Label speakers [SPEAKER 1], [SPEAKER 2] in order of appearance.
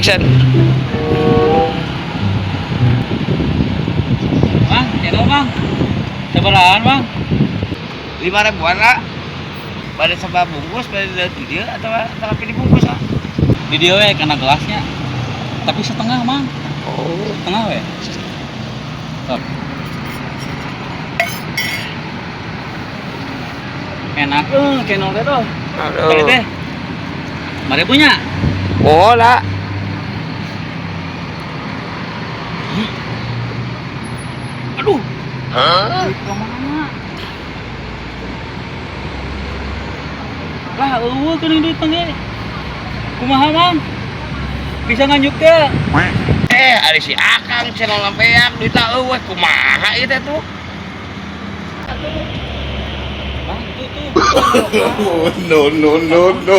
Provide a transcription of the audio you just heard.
[SPEAKER 1] Action.
[SPEAKER 2] Bang, cendol, Bang. Sabarahan, Bang?
[SPEAKER 1] 5 ribuan lah. Pada sabab bungkus, pada di dia atau tapi dibungkus ah.
[SPEAKER 2] Di dia we karena gelasnya. Tapi setengah, Mang.
[SPEAKER 1] Oh.
[SPEAKER 2] Setengah we. Sok. Enak cendol teh tuh.
[SPEAKER 1] Aduh.
[SPEAKER 2] Tadi teh. Mari punya.
[SPEAKER 1] Oh lah.
[SPEAKER 2] Aduh,
[SPEAKER 1] Hah?
[SPEAKER 2] duit ke mana? Lah, eueuh geuning duit teh ge. Kumaha, Mang? Bisa nganjuk teh?
[SPEAKER 1] Eh, ada si Akang channel lampeak duitna eueuh kumaha ieu teh tuh.
[SPEAKER 2] Bang, tuh tuh.
[SPEAKER 3] Oh, no, no, no, no.